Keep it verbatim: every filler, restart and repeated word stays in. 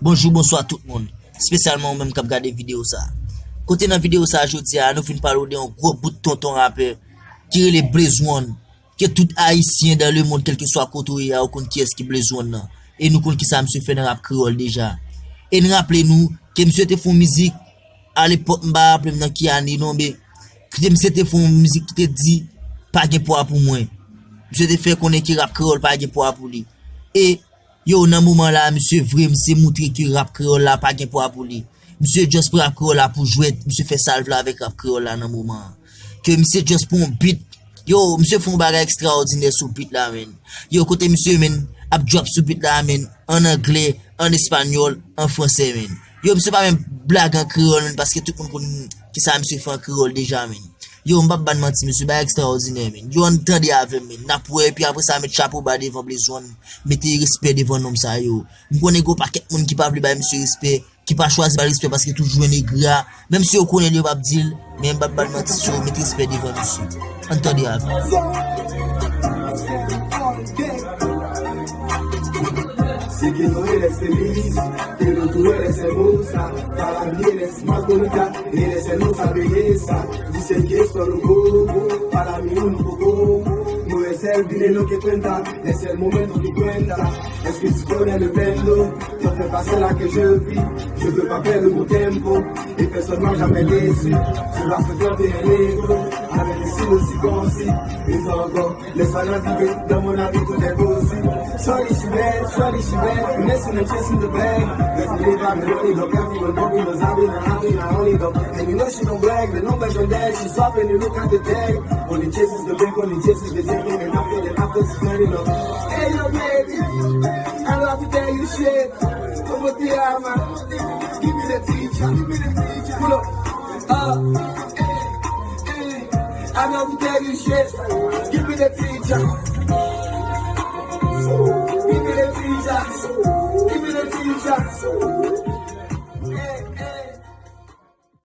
Bonjou, bonswa tout moun, espesyalman ou menm k ap gade videyo sa. Kote nan videyo sa jodi a, nou vin pale w de yon gwo bout tonton rapè ki rele Blaze One, ke tout Ayisyen dans le monde, kèlkeswa kote w ye a, ou konn kiyès ki Blaze One nan. E nou konn kisa misye fè nan rap kreyòl deja. E n raple nou ke misye te fè yon mizik, alepòk m pa raple m nan ki ane non, men kote misye te fè yon mizik ki te di, "Pa gen pwa pou mwen." Misye te fè konnen ke rap kreyòl pa gen pwa pou li. E yo, nan moman la, misye vre, misye moutre ke rap kreyòl la pa gen pwa pou li. Misye just pran rap kreyòl la pou jwèt, misye fè sa l vle avèk rap kreyòl la nan moman an. Ke misye just pran yon beat. Yo, misye fè yon bagay ekstraòdinè sou beat la, menn. Yo, kote misye, menn, ap drop sou beat la, menn, an anglè, an espanyòl, an fransè, menn. Yo, misye pa menm blage an kreyòl, menn, paske tout moun konn kisa misye fè an kreyòl deja, menn. Yo, m p ap ba n manti, mesye, bagay ekstraòdinè, menn. Yo, ann tande avè m, menn. N ap wè, epi apre sa, met chapo ba devan Blaze One, mete respè devan nonm sa yo. M konnen gen yon pakèt moun ki pa vle bay misye respè, ki pa chwazi ba l respè paske toujou jwenn egri a. Menm si yo konnen l, yo p ap di l, men m p ap ba l manti, so, met respè devan misye. Ann tande avè m. Sé que no eres feliz, pero tú eres hermosa. Para mí eres más bonita, eres hermosa belleza. Dicen que es solo un juego, para mí un juego. No es el dinero que cuenta, es el momento que cuenta. Es que si con el vendo, yo te pasé la que yo vi. Yo te papel un tiempo, y personne m'a jamais déçu. Tu vas se faire des livres, avec des signes aussi concis. Ils ont encore Laisse-moi naviguer, dans mon habit tout est possible. Shorty, she bad, shorty, she bad. Finesse in the chest in the bag. Let's believe I'm the only dog. Everyone bumping the zombie, the happy, not only dog. And you know she don't brag, the numbers on that, she's swapping, you look at the tag. Only chases the bank, only chases the jack, and after that, after she's turning up. Hey, yo, baby, I love to tell you shit. Como te ama? Give me the teacher, give me the teacher. Pull up. Uh, hey, hey. I know we tell you shit. Give me the teacher. Give me the teacher. Give me the teacher.